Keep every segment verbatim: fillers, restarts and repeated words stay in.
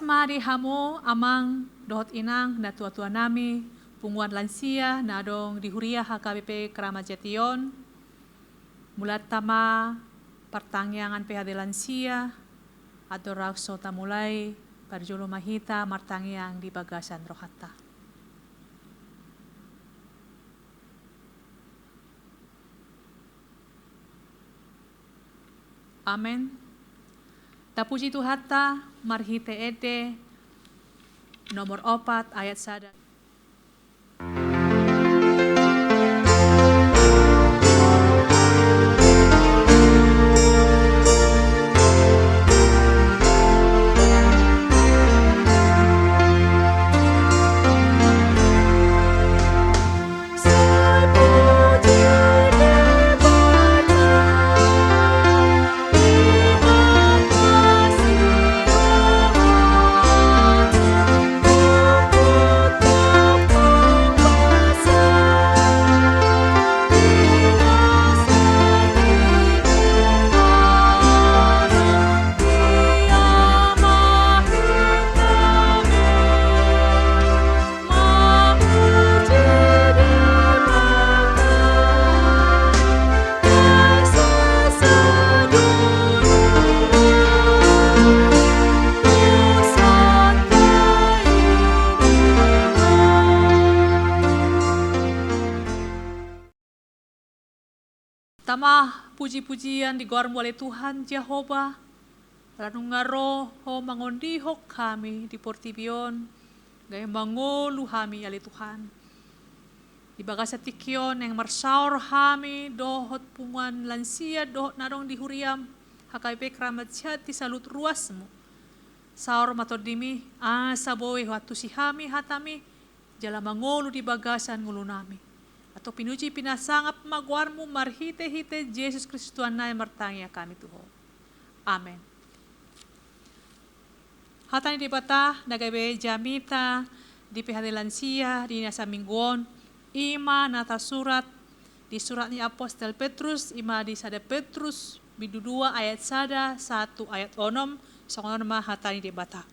Ma di hamu amang dohot inang na tuatua nami, punguan lansia na adong di huria H K B P Kramat Jati on. Mulanta ma partangiangan P H D lansia, andorang so tamulai, parjolo ma hita martangiang di bagasan rohanta. Amen. Tapuji Tuhanta marhite ende nomor opat ayat sada. Tama puji-pujian di goarmu ale Tuhan Jahowa, ala nunga ro ho mangondihon hami di portibi on, gabe mangolu hami ale Tuhan. Di bagasan tingki on naeng marsaor hami dohot punguan lansia dohot na adong di huriam H K B P Kramat Jati saluhut ruasmu. Saor ma tondimi, asa boi huantusi hami hatami, jala mangolu di bagasan ngolunami. Antong pinuji pinasangap ma goarmu marhite-hite Jesus Kristus Tuhannami martangiang hami tu ho. Amen. Hata ni Debata na gabe jamita di P H D lansia di na saminggu on, i ma na tarsurat di surat ni apostel Petrus, i ma di sada Petrus bindu dua ayat sada sahat tu ayat onom, songon on ma hata ni Debata.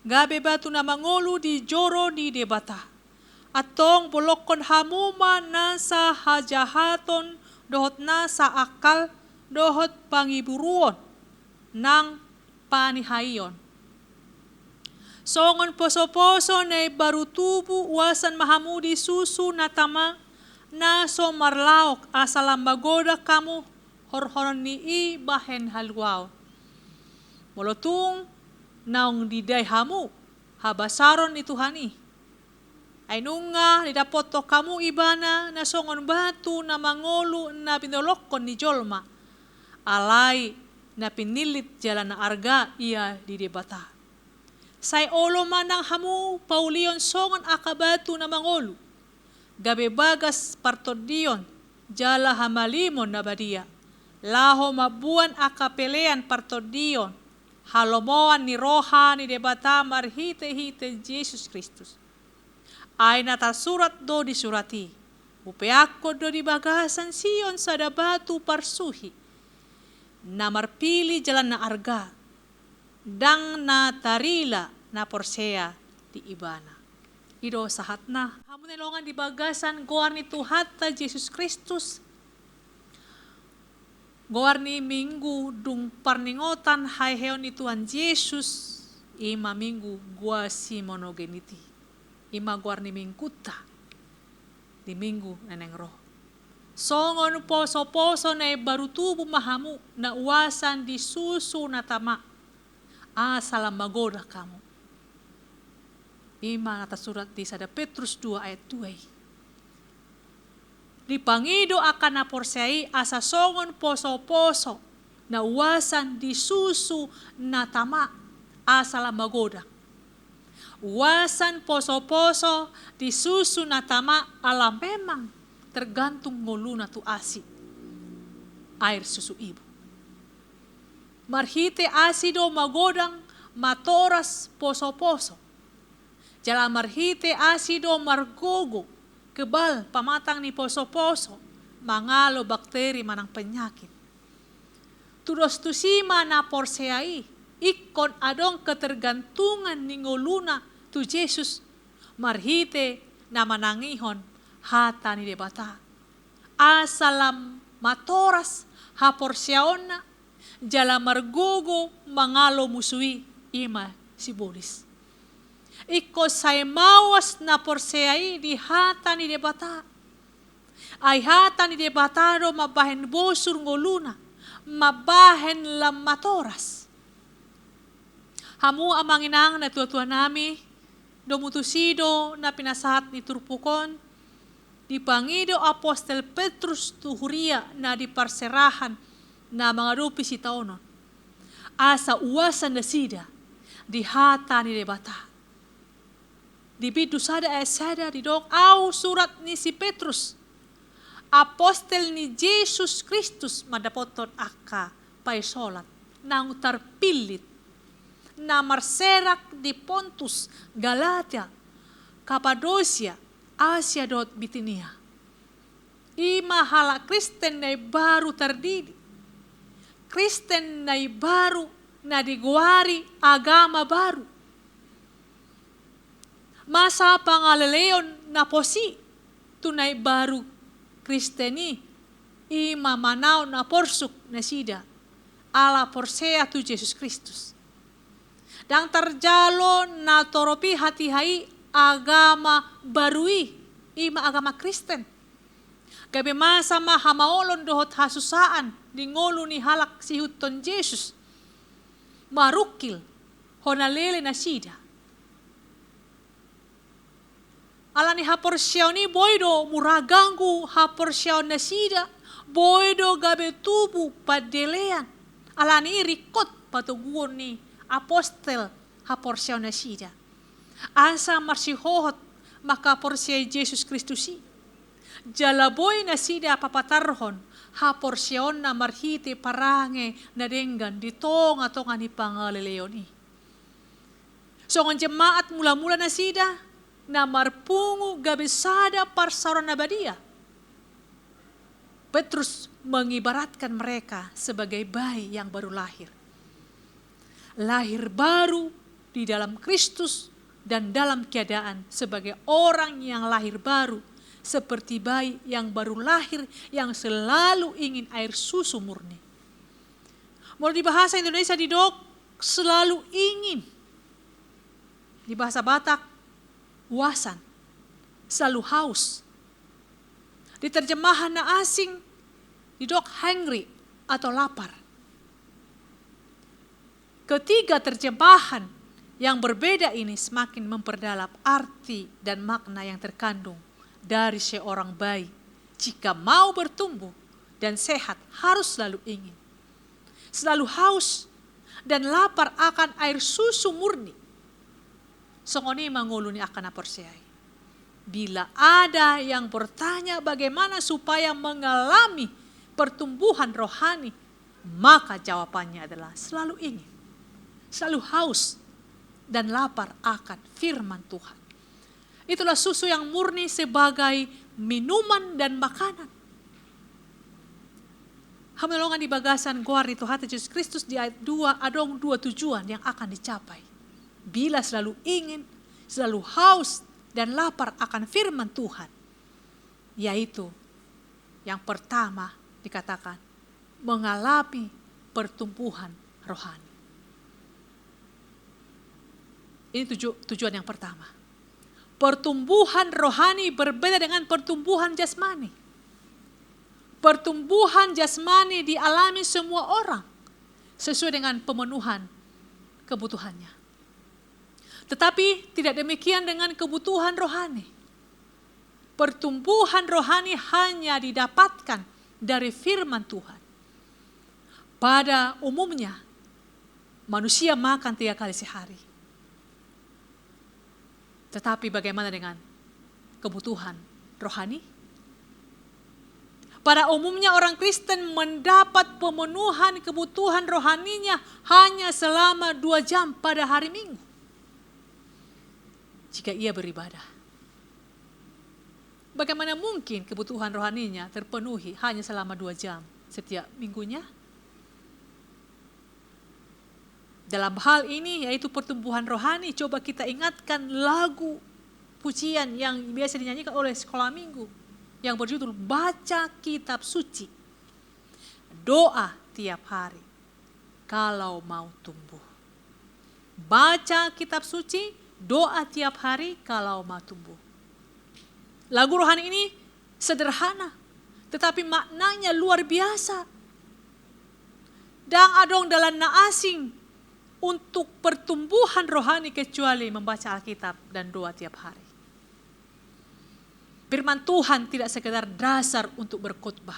Gabe batu na mangolu di joro ni Debata. Antong bolongkon hamu ma nasa hajahaton dohot nasa angkal dohot pangiburuon nang panihaion. Songon poso-poso na imbaru tubu uasan ma hamu di susu na tama, na so marlaok asa lam magodang hamu horhonon ni i bahen haluaon. Molo tung naung didai hamu habasaron ni Tuhan i. Ai nunga didapothon hamu ibana na songon batu na mangolu na binolongkon ni jolma. Alai na pinillit jala na arga ia di Debata. Sai olo ma nang hamu paulihon songon angka batu na mangolu. Gabe bagas partondion, jala hamalimon na badia. Laho mamboan angka pelean partondion, halomoan ni roha ni Debata marhite-hite Jesus Kristus. Ai na tarsurat do di surat i, hupeakkon do di bagasan Sion sada batu parsuhi, na marpili jala na arga, ndang na tarila na porsea di ibana. I do sahatna. Hamu na nilongan di bagasan goar ni Tuhanta Jesus Kristus. Goar ni minggu dung parningotan haheheon ni Tuhan Jesus, i ma minggu Quasimodogeniti. I ma goar ni minggunta di minggu na naeng ro. Songon poso-poso na imbaru tubu ma hamu na uasan di susu na tama, asa lam magodang hamu. I ma na tarsurat di sada Petrus dua ayat dua i. Dipangido angka na porsea i asa songon poso-poso na uasan di susu na tama, asa lam magodang. Uasan poso-poso di susu na tama ala memang tergantung ngoluna tu asi, air susu ibu. Marhite asi do magodang matoras poso-poso. Jala marhite asi do margogo, kebal, pamatang ni poso-poso, mangalo bakteri manang penyakit. Tudos tusi ma na porsea i, ingkon adong ketergantungan ni ngoluna tu Jesus marhite na manangihon hata ni Debata. Asa lam matoras haporseaonna jala margogo mangalo musu i, i ma sibolis. Ingkon sai maos na porsea i di hata ni Debata. Ai hata ni Debata do mambahen bosur ngoluna, mambahen lam matoras. Hamu amang inang na tuatua nami, domu tusi do na pinasahat ni turpuk on, dipangido apostel Petrus tu huria na di parserahan na mangadopi sitaonon, asa uasan nasida di hata ni Debata. Di bindu sada ayat sada didok, au surat ni si Petrus, apostel ni Jesus Kristus, mandapothon angka paisolat naung tarpillit, na marserak di Pontus, Galatia, Kapadosia, Asia dohot Bitinia. I ma halak Kristen na imbaru tardidi, Kristen na imbaru na digoari agama baru. Masa pangaleleon na pos i tu na imbaru Kristen i, i ma manaon na porsuk nasida ala porsea tu Jesus Kristus. Ndang tarjalo na torop i hatiha i agama baru i, i ma agama Kristen. Gabe masa ma hamaolon dohot hasusaan di ngolu ni halak siihuthon Jesus marungkil hona lele nasida. Ala ni haporseaon i boi do mura ganggu haporseaon nasida, boi do gabe tubu pandelean. Ala ni i ringkot patoguon ni apostel haporseaon nasida. Asa marsihohot mangkaporseai Jesus Kristus i. Jala boi nasida papatarhon haporseaonna marhite parange na denggan di tongatonga ni pangaleleon i. Songon jemaat mulamula nasida na marpungu gabe sada parsaoran na badia. Petrus mengibaratkan mereka sebagai bayi yang baru lahir. Lahir baru di dalam Kristus dan dalam keadaan sebagai orang yang lahir baru, seperti bayi yang baru lahir yang selalu ingin air susu murni. Molo di bahasa Indonesia didok selalu ingin. Di bahasa Batak, uasan, selalu haus. Di terjemahan na asing, didok hungry atau lapar. Ketiga terjemahan yang berbeda ini semakin memperdalam arti dan makna yang terkandung dari seorang bayi jika mau bertumbuh dan sehat harus selalu ingin. Selalu haus dan lapar akan air susu murni. Songon i ma ngolu ni angka na porsea i. Bila ada yang bertanya bagaimana supaya mengalami pertumbuhan rohani, maka jawabannya adalah selalu ingin. Selalu haus dan lapar akan firman Tuhan. Itulah susu yang murni sebagai minuman dan makanan. Hamu na hinaholongan di bagasan goar ni Tuhanta Jesus Kristus, di ayat dua, adong dua tujuan yang akan dicapai bila selalu ingin, selalu haus, dan lapar akan firman Tuhan. Yaitu, yang pertama dikatakan, mengalami pertumbuhan rohani. Ini tuju-, tujuan yang pertama. Pertumbuhan rohani berbeda dengan pertumbuhan jasmani. Pertumbuhan jasmani dialami semua orang sesuai dengan pemenuhan kebutuhannya. Tetapi tidak demikian dengan kebutuhan rohani. Pertumbuhan rohani hanya didapatkan dari firman Tuhan. Pada umumnya, manusia makan tiga kali sehari. Tetapi bagaimana dengan kebutuhan rohani? Pada umumnya orang Kristen mendapat pemenuhan kebutuhan rohaninya hanya selama dua jam pada hari Minggu. Jika ia beribadah. Bagaimana mungkin kebutuhan rohaninya terpenuhi hanya selama dua jam setiap minggunya? Dalam hal ini, yaitu pertumbuhan rohani, coba kita ingatkan lagu pujian yang biasa dinyanyikan oleh sekolah minggu yang berjudul Baca Kitab Suci. Doa tiap hari kalau mau tumbuh. Baca Kitab Suci, doa tiap hari kalau mau tumbuh. Lagu rohani ini sederhana, tetapi maknanya luar biasa. Ndang adong dalan na asing untuk pertumbuhan rohani kecuali membaca Alkitab dan doa tiap hari. Firman Tuhan tidak sekedar dasar untuk berkhotbah.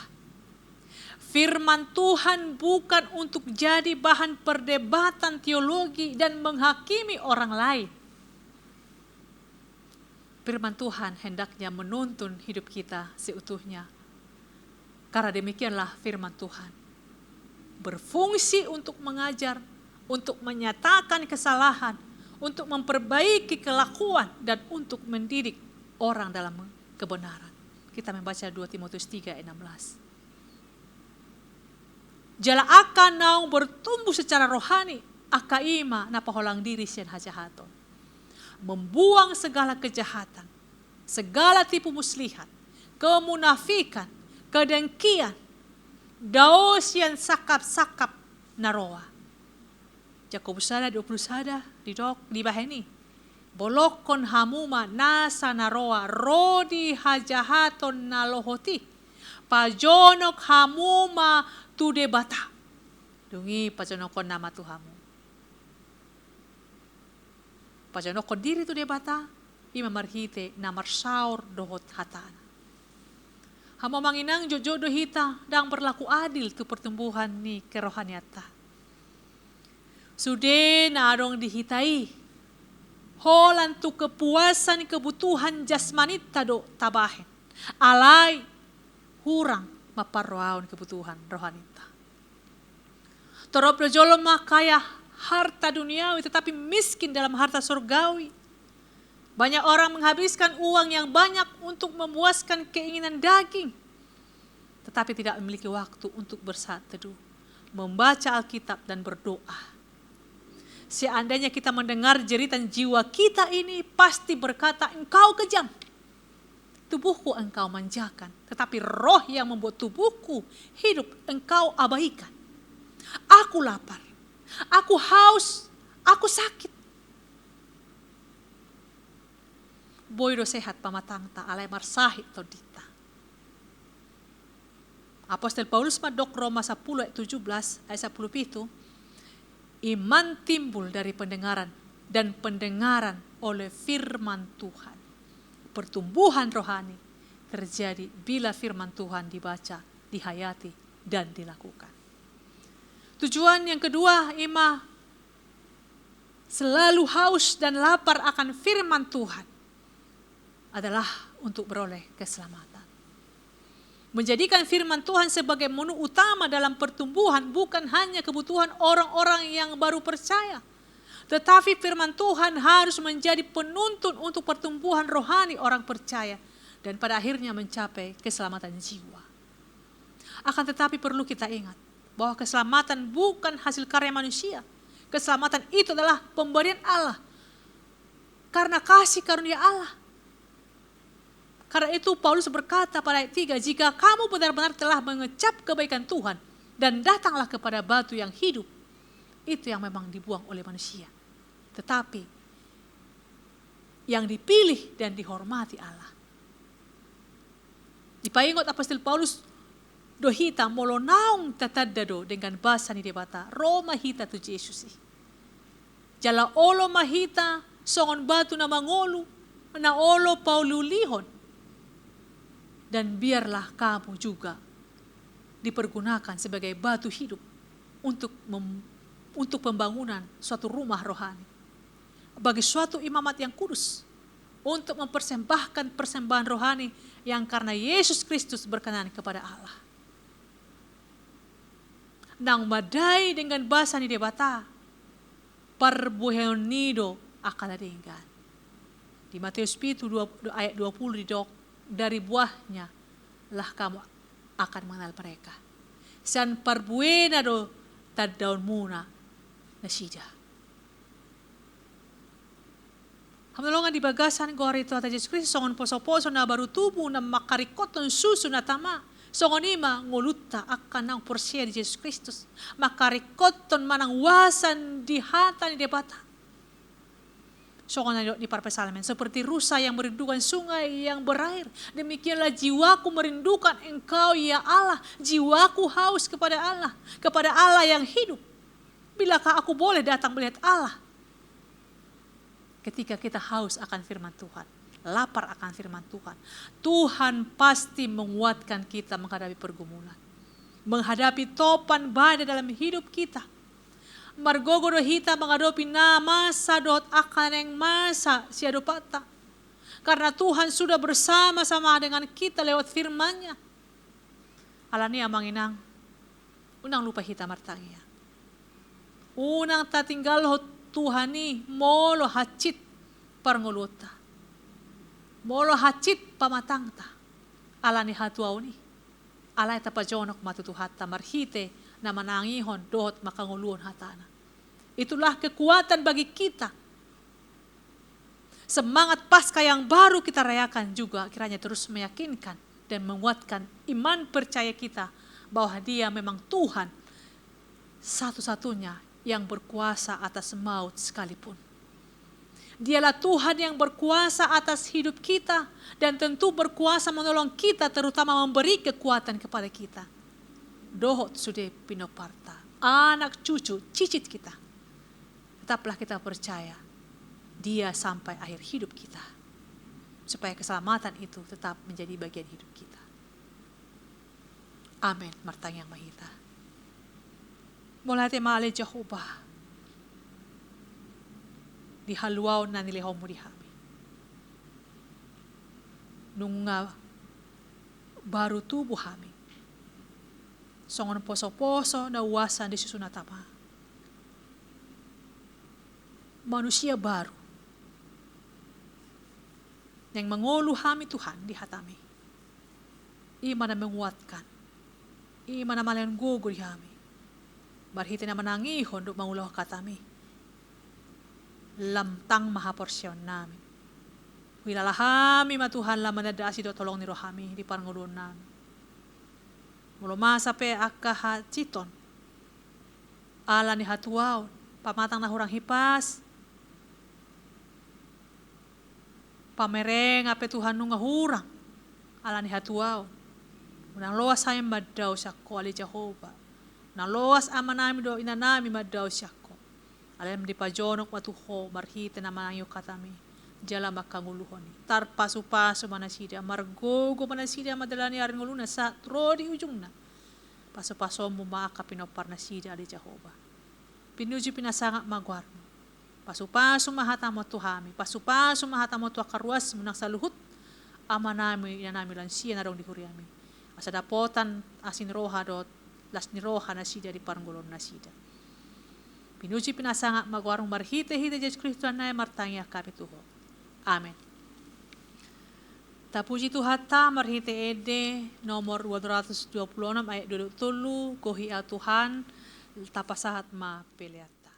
Firman Tuhan bukan untuk jadi bahan perdebatan teologi dan menghakimi orang lain. Firman Tuhan hendaknya menuntun hidup kita seutuhnya. Karena demikianlah firman Tuhan. Berfungsi untuk mengajar, untuk menyatakan kesalahan, untuk memperbaiki kelakuan, dan untuk mendidik orang dalam kebenaran. Kita membaca dua Timotius tiga ayat enam belas. Jala angka naung bertumbuh secara rohani, angka i ma na paholang diri sian hajahaton. Membuang segala kejahatan, segala tipu muslihat, kemunafikan, kedengkian, dao sian sangkap-sangkap na roa. Jakobus sada dua pulu sada didok dibahen i: Bolongkon hamu ma nasa na roa ro di hajahaton na lohot i, pajonok hamu ma tu Debata. Dung i pajonokkon nama tu hamu. Pajonokkon diri tu Debata, i ma marhite na marsaor dohot hatana. Hamu amang inang, jotjot do hita ndang berlaku adil tu pertumbuhan ni kerohanianta. Sude na adong di hita i, holan tu kepuasan kebutuhan jasmaninta do tabahen. Alai hurang ma parrohaon kebutuhan rohaninta. Torop do jolma kaya harta duniawi, tetapi miskin dalam harta sorgawi. Banyak orang menghabiskan uang yang banyak untuk memuaskan keinginan daging, tetapi tidak memiliki waktu untuk bersaat teduh, membaca Alkitab, dan berdoa. Seandainya kita mendengar jeritan jiwa kita ini, pasti berkata, "Engkau kejam. Tubuhku engkau manjakan, tetapi roh yang membuat tubuhku hidup engkau abaikan. Aku lapar, aku haus, aku sakit." Boi do sehat pamatangta, alai marsahit tondinta. Apostel Paulus mandok Roma sapuluh ayat tujuh belas, ayat sapuluh pitu, iman timbul dari pendengaran, dan pendengaran oleh firman Tuhan. Pertumbuhan rohani terjadi bila firman Tuhan dibaca, dihayati, dan dilakukan. Tujuan yang kedua, i ma selalu haus dan lapar akan firman Tuhan adalah untuk beroleh keselamatan. Menjadikan firman Tuhan sebagai menu utama dalam pertumbuhan bukan hanya kebutuhan orang-orang yang baru percaya, tetapi firman Tuhan harus menjadi penuntun untuk pertumbuhan rohani orang percaya dan pada akhirnya mencapai keselamatan jiwa. Akan tetapi, perlu kita ingat bahwa keselamatan bukan hasil karya manusia. Keselamatan itu adalah pemberian Allah karena kasih karunia Allah. Karena itu, Paulus berkata pada ayat tiga, "Jika kamu benar-benar telah mengecap kebaikan Tuhan dan datanglah kepada batu yang hidup, itu yang memang dibuang oleh manusia, tetapi yang dipilih dan dihormati Allah." Dipaingot apostel Paulus do hita molo naung tatanda do denggan basa ni Debata, ro ma hita tu Jesus i. Jala olo ma hita songon batu na mangolu, na olo pauliulihon. Dan biarlah kamu juga dipergunakan sebagai batu hidup untuk mem-, untuk pembangunan suatu rumah rohani, bagi suatu imamat yang kudus, untuk mempersembahkan persembahan rohani yang karena Yesus Kristus berkenan kepada Allah. Naung madai denggan basa ni Debata, parbuenon i do angka na denggan. Di Matius pitu dua, ayat dua puluh didok, "Dari buahnya lah kamu akan mengenal mereka." Sian parbuena do tandaonmuna nasida. Hamu na hinaholongan di bagasan goar ni Tuhanta Jesus Kristus, songon poso-poso na baru tubu na mangkaringkothon susu na tama, songon i ma ngolunta angka naung porsea di Jesus Kristus, mangkaringkothon manang huasan di hata ni Debata. Songon na nidok ni parpsalmen, seperti rusa yang merindukan sungai yang berair, demikianlah jiwaku merindukan Engkau, ya Allah. Jiwaku haus kepada Allah, kepada Allah yang hidup. Bilakah aku boleh datang melihat Allah? Ketika kita haus akan firman Tuhan, lapar akan firman Tuhan, Tuhan pasti menguatkan kita menghadapi pergumulan, menghadapi topan badai dalam hidup kita. Margogo do hita mangadopi na masa dohot angka naeng masa siadopanta. Karena Tuhan sudah bersama-sama dengan kita lewat firman-Nya. Alani i, amang inang, unang lupa hita martangiang. Unang tatinggalhon Tuhan i molo hansit parngoluonta, molo hansit pamatangta, alani hatuaon i. Alai tapajonok ma tu Tuhanta marhite na manangihon dohot mangkangoluhon hataNa. Itulah kekuatan bagi kita. Semangat Paskah yang baru kita rayakan juga kiranya terus meyakinkan dan menguatkan iman percaya kita bahwa Dia memang Tuhan satu-satunya yang berkuasa atas maut sekalipun. Dialah Tuhan yang berkuasa atas hidup kita dan tentu berkuasa menolong kita, terutama memberi kekuatan kepada kita dohot sude pinomparta, anak, cucu, cicit kita. Tetaplah kita percaya Dia sampai akhir hidup kita, supaya keselamatan itu tetap menjadi bagian hidup kita. Amen. Martangiang ma hita. Mauliate ma ale Jahowa di haluaon na nilehonMu di hami. Nunga baru tubu hami, songon poso-poso na huasan di susu na tama. Manusia baru. Naeng mangolu hami Tuhan di hataMi. I ma na menguatkan. I ma na mangalehon gogo di hami. Marhite na manangihon dohot mangulahon hataMi, lam tang ma haporseaonnami. Huhilala hami ma Tuhan lam mananda asi dohot holong ni rohaMi di parngoluonnami. Molo masa pe angka hansiton, alani hatuaon, pamatang na hurang hipas, pamerengan pe Tuhan nunga hurang, alani hatuaon. Unang loas hami mandao sian Ho ale Jahowa. Unang loas amanami dohot inanami mandao sian Ho. Alai lam dipajonok ma tu Ho marhite na manangihon hataMi jala mangkangoluhon i. Tarpasu-pasu ma nasida, margogo ma nasida mandalani ari ngoluna sahat ro di ujungna. Pasu-pasuonMu ma angka pinomparnasida ale Jahowa. Pinuji pinasangap ma goarMu. Pasu-pasu ma hataMu tu hami, pasu-pasu ma hataMu tu angka ruasMu nang saluhut amanami inanami lansia na adong di huriaMi. Asa dapotan asi ni roha dohot las ni roha nasida di parngoluonnasida. Pinuji pinasangap ma goarMu marhite-hite Jesus Kristus Tuhanta i martangiang hami tu Ho. Amen. Tapuji Tuhanta marhite ende nomor dua ratus dua puluh enam ayat dua puluh tolu, gohi Ahu Tuhan, tapasahat ma peleanta.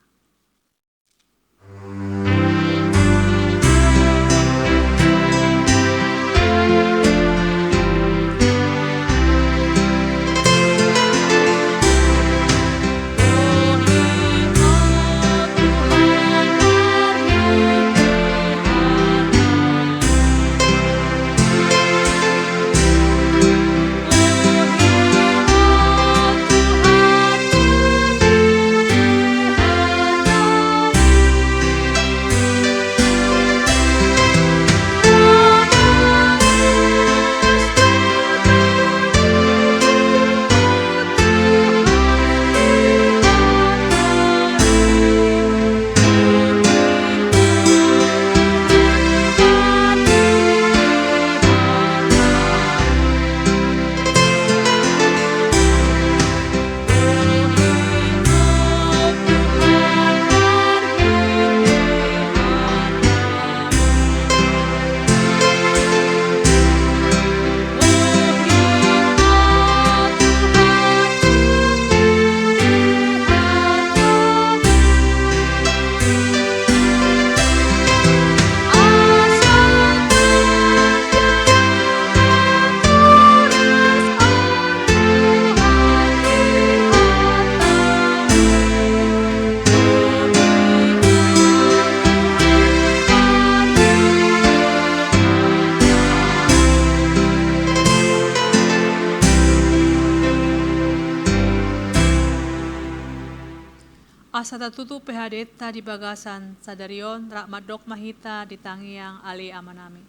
Asa tatutup P H D-ta di bagasan sadari on, rap mandok ma hita di tangiang Ale Amanami.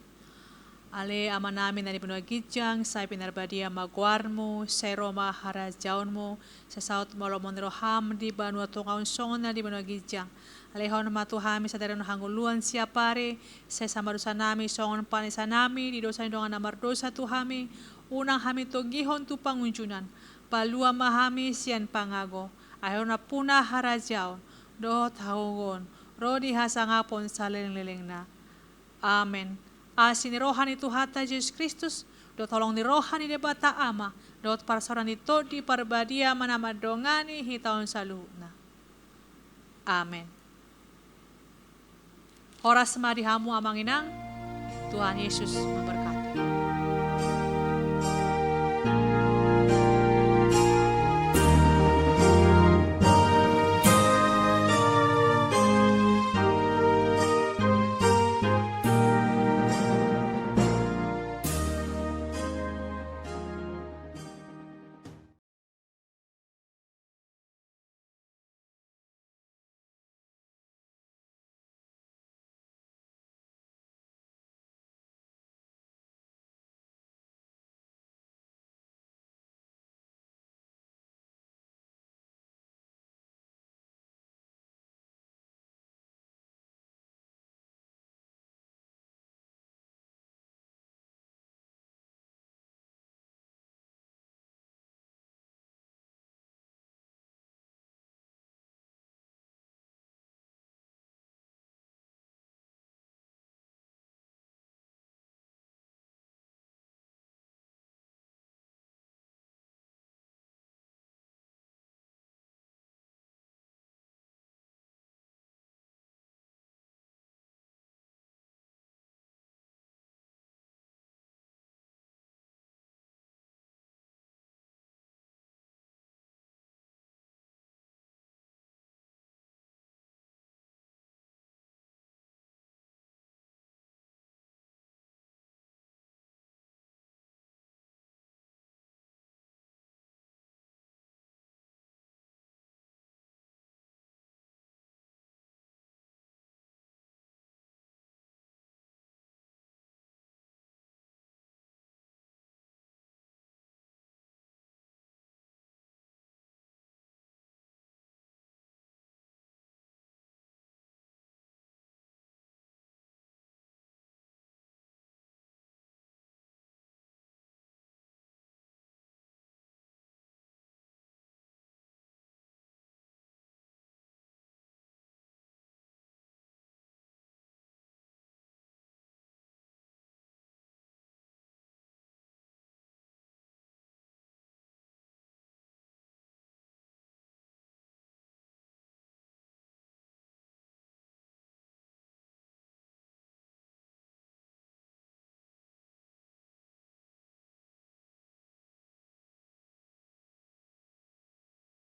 Ale Amanami na di banua ginjang, sai pinarbadia ma goarmu, sai ro ma harajaonmu, sai saut ma lomo ni roham di banua tonga on songon na di banua ginjang. Lehon ma tu hami sadari on hangoluan siapari, sesa ma dosanami songon panesanami di dosa ni dongan na mardosa tu hami, unang hami togihon tu pangunjunan, palua ma hami sian pangago, ai Ho do nampuna harajaon, dohot hagogoon, ro di hasangapon salelenglelengna. Amen. Asi ni roha ni Tuhanta Jesus Kristus, dohot holong ni roha ni Debata Ama, dohot parsaoran ni Tondi Parbadia ma na mandongani hita on saluhutna. Amen. Horas ma di hamu amang inang, Tuhan Yesus memberkati.